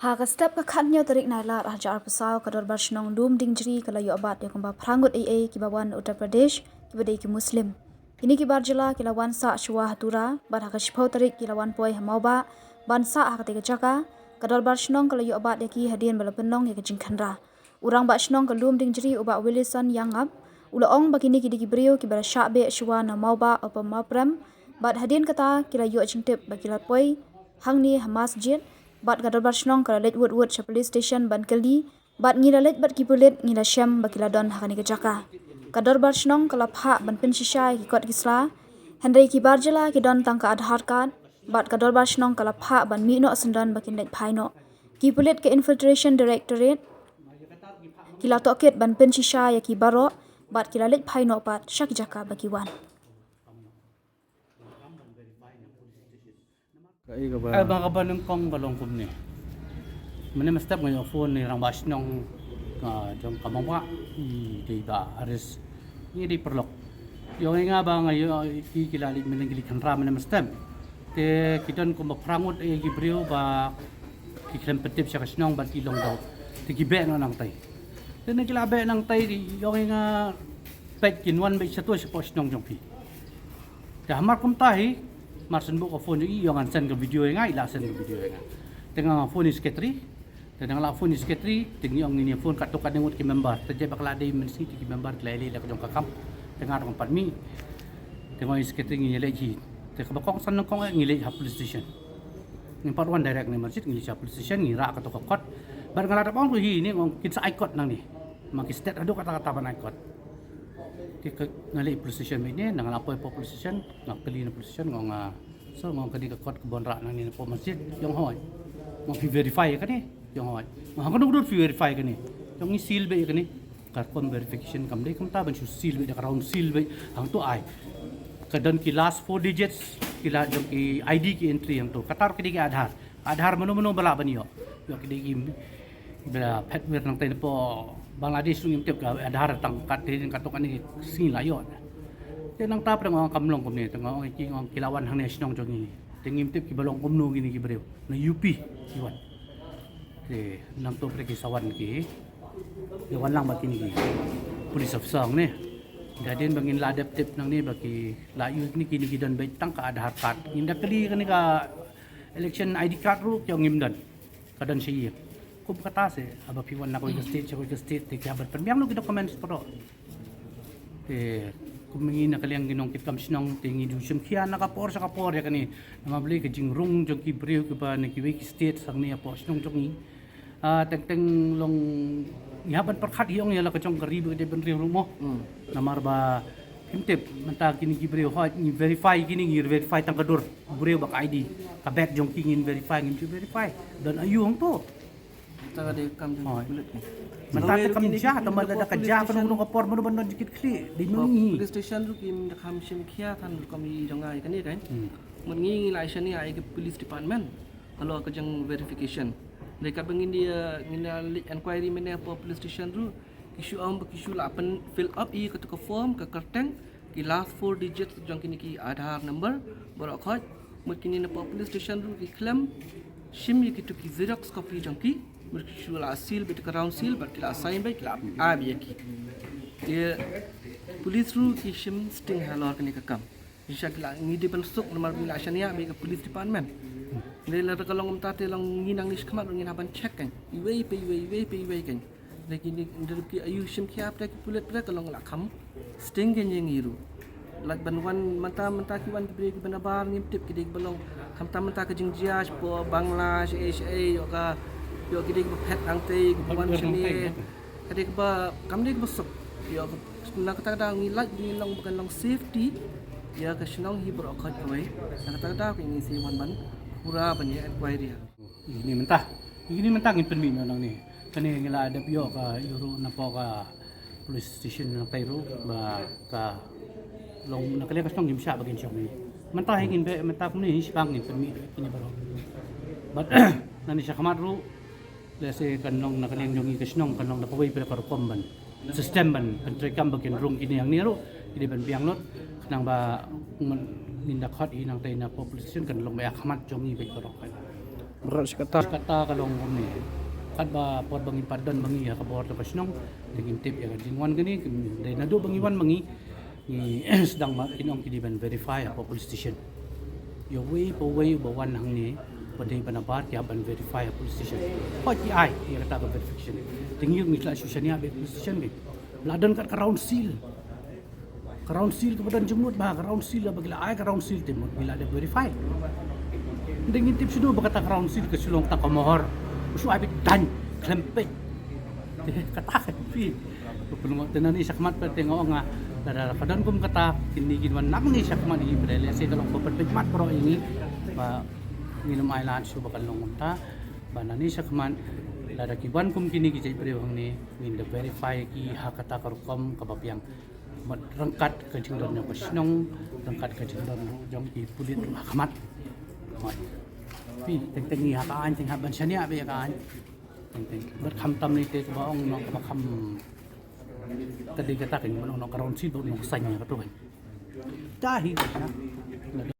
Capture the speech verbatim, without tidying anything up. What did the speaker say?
Ha ka step ka khathynñiew tarik Nailar arhajar arphew saw, ka Dorbar Shnong Lumdiengjri ka la ïoh bat ïa kumba phra ngut eiei kiba wan Uttar Pradesh, kiba dei ki Muslim. Kine ki bar jylla ki la wan sah shuwa ha Tura, bad ha ka shiphew tarik ki la wan poi ha Mawbah ban sah ha katei ka jaka. Ka Dorbar Shnong ka la ïoh bat ïa ki hadien ba la pynlong ïa ka jingkhynra. U Rangbah Shnong ka Lumdiengjri, u Bah Willison Ïangngap, u la ong ba kine ki dei ki briew kiba la shah beh shuwa na Mawbah hapoh Mawprem, bad hadien kata ki la ïoh jingtip ba ki la poi hangne ha masjid, bad ka Dorbar Shnong ka la leit wut wut sha police station ban kylli, bad ngi la leit bad ki pulit, ngi la shem ba ki la don ha kane ka jaka. Ka Dorbar Shnong ka la phah ban pynshisha ïa ki kot ki sla, hynrei ki bar jylla ki don tang ka Aadhaar card, bad ka Dorbar Shnong ka la phah ban mih noh syndon ba kin leit phai noh. Ki pulit ka Infiltration Directorate ki la tohkit ban pynshisha ïa ki baroh, bad ki la leit phai noh pat sha ki jaka ba ki wan. Ka i kaba Ai ba kaba nyngkong ka long kumne. Mynne mynstep nga ïoh phone na i Rangbah Shnong ka jong ka Mawbah, i dei ba arrest. Ngi dei paralok. Ïoh ngi nga ba nga ïoh ki ki la leit mynne ki leit khynra mynne mynstep. Te ki don kumba phra ngut eiei ki briew ba ki khlem pyntip sha ka shnong bad ki long daw. Te ki beh noh nangtai. Te na ki la beh nangtai, ïoh ngi nga peit kin wan beit shato shapoh shnong jong phi. Te hamar kumta hi, mar shen buh ka phone jong i, ïoh ngan send ka video ïa nga, i la send ka video ïa nga. Te nga phone i secretary, te nga la phone i secretary, te ngi ong ngin ïa phone katto katne ngut ki member. Te jait ba ka la dei mynsngi te ki member ki la ïaleh da ka jong ka kam. Te nga ruh ngam pat mih. Te nga ong i secretary ngin ïaleh hi. Te kaba kongsan nyngkong eh ngi leit ha police station. Ngim pat wan direct ne masjid, ngi leit ha police station, ngi rah kato ka kot. Bad nga la dep ong ruh hi ne, nga ong kin sa ai kot nangne. Ma ki stet haduh katta katta ban ai kot. Te ka nga leit police station mynne, nga la poi hapoh police station, nga kylli na police station, nga ong, ah, sir, nga ong kane ka kot kaba wan rah nangne napoh masjid, ïong hoi. Nga ong phi verify ïa kane, ïong hoi. Nga ong ha kano ka dur phi verify ïa kane. Ïong ngi seal beit ïa kane. Ka rukom verification kam dei kumta ban shu seal beit da ka round seal beit. Hangto ai. Ka don ki last four digits, ki la jong ki I D ki entry hangto. Kata ruh ki dei ki Aadhaar. Aadhaar mano mano ba lah ban ïoh. Ïoh ki dei ki ba la phet wir nangtai napoh Bangladesh ruh ngim tip, ka Aadhaar tang kat te kato kane sngi la ïoh. Te nangta pdeng ong kam long kumne, te nga ong ki, ong ki la wan hangne shnong jong ngi. Te ngim tip kiba long kumno kine ki briew. Na U P ki wan. Te nangto pdeng ki sa wan ki, ki wan lang bad kine ki police officer hangne. Te hadien ba ngin la dep tip nangne ba ki la ïoh kine, kine ki don beit tang ka Aadhaar card. Ngin da kylli kane ka election I D card ruh ki ong ngim don. Ka don sha ïing. Kum kata se, haba phi wan na kawei ka state sha kawei ka state, te ki hap ban pynbiang noh ki documents baroh. Te kum ngi na ka liang ki nongkitkam shnong, te ngi ju shim khia na ka por sha ka por ïa kane. Namar balei ka jingrung jong ki briew kiba na kiwei ki state hangne hapoh shnong jong ngi. Ah, teng teng long ngi hap ban pyrkhat hi, ong ïa la ka jong ka ri ba ka jaitbynriew ruh mo. Namar ba phim tip, mynta kine ki briew hoi ngi verify kine, ngi verify tang ka dur briew bad ka I D, ka bad jong ki ngin verify, ngim ju verify. Don aïu hangto. Mynta ka dei kam jong ki pulit. Mynta te kam ja, tang ba lada ka ja kano kano ka por, mano ban don jingkitkhlieh. Dei ma ngi. Police station ruh kim da kham shim khia than rukom i jong nga ïa kane kan. Mut ngi ngi la shaniah ïa ki police department halor ka jong verification. Dei katba ngin ïa, ngin ïa leit inquiry mynne hapoh police station ruh, ki shu ong ba ki shu la pyn fill up ïa kato ka form, ka kyrteng, ki last four digits jong kine ki Aadhaar number baroh khoit. Mut kine napoh police station ruh ki khlem shim ïa kito ki xerox copy jong ki. Mut ki shu la seal beit ka round seal bad ki la sign beit, ki la ai beit ïa ki. Te police ruh ki shim sting halor kane ka kam. Shisha ki la, ngi dei ban suk namar ngi la shaniah beit ka police department. Ngi la ka long kumta te long ngi nangne shakhmat ruh ngin hap ban check kan. Iwei pa iwei, iwei pa iwei kan. Lada ki, lada ki aïu shim khia pat ki pulit pat ka long la kham sting kan ïa ngi ruh. Lait ban wan mynta, mynta ki wan ki briew kiba nabar ngim tip ki dei kiba long. Khamtam mynta ka jingjia shapoh Bangla, shaei shaei, ïoh ka, ïoh ki dei kiba phet hangtei, kiba wan shane. Ka dei kaba, kam dei kaba suk. Ïoh ka, na kata ka daw ngi lait ngi long ba kan long safety ïa ka shnong hi baroh khoit kawei. Na kata ka daw ngi sa wan ban pura ban ïa inquiry. Ïa kine mynta, ïa kine mynta ngin pynmih noh nangne. Kane ngi la dep ïoh ka ïoh ruh napoh ka police station nangtai ruh ba ka long na ka liang ka shnong ngim shah ba kin shong hi. Mynta hi ngin beh mynta kumne hi shipang ngin pynmih kine baroh. Bad nangne shakhmat ruh lehse kan long na ka liang jong ngi ka shnong kan long da kawei pat ka rukom ban system ban pyntreikam ba kin rung kine hangne ruh ki dei ban biang lut khnang ba ngin da khot hi nangtai napoh police station kan long ba ïa khmat jong ngi beit baroh kan. Bad kata, kata ka long kumne. Katba por ba ngin pat don ma ngi ha ka bor jong ka shnong, te ngin tip ïa ka jingwan kane, dei naduh ba ngi wan ma ngi, ngi sdang ma ki nong ki dei ban verify ha police station. Ïa uwei pa uwei uba wan hangne, ba dei ban nabar ki hap ban verify ha police station. Hooid ki ai ïa kata ka verification. Te ngi ruh ngi la shu shaniah bad police station, ki la don kat ka round seal. Ka round seal kaba don jingmut ba, ka round seal ba ki la ai, ka round seal te mut ngi la dep verify. Dei ngin tip shano ba kata ka round seal ka shu long tang ka mohor. Shu ai beit dang khlem peit. Te kata ka phi. Pynlong te nangne shakhmat pat te nga ong nga, lada ka don kum kata, kine kin wan nangne shakhmat ïa ngi, lehse ka long ba pynpeit mat baroh ïa ngi. Ba ngin ym ailad shuh ba kan long kumta. Ba nangne shakhmat, lada ki wan kum kine ki jaitbynriew hangne, ngin da verify ki ha kata ka rukom kaba biang. Bad ryngkat ka jingdon jong ka shnong, ryngkat ka jingdon jong ki pulit ruh ha khmat. Phi, teng teng ngi ha ka aiñ, teng hap ban shaniah beit ïa ka aiñ. Teng teng. Bad khamtam ne te kaba ong noh kaba kham, ka dei kata kan, ban ong noh ka round seal, ban ong noh ka saiñ ïa kato kan. Ta hi ka sha.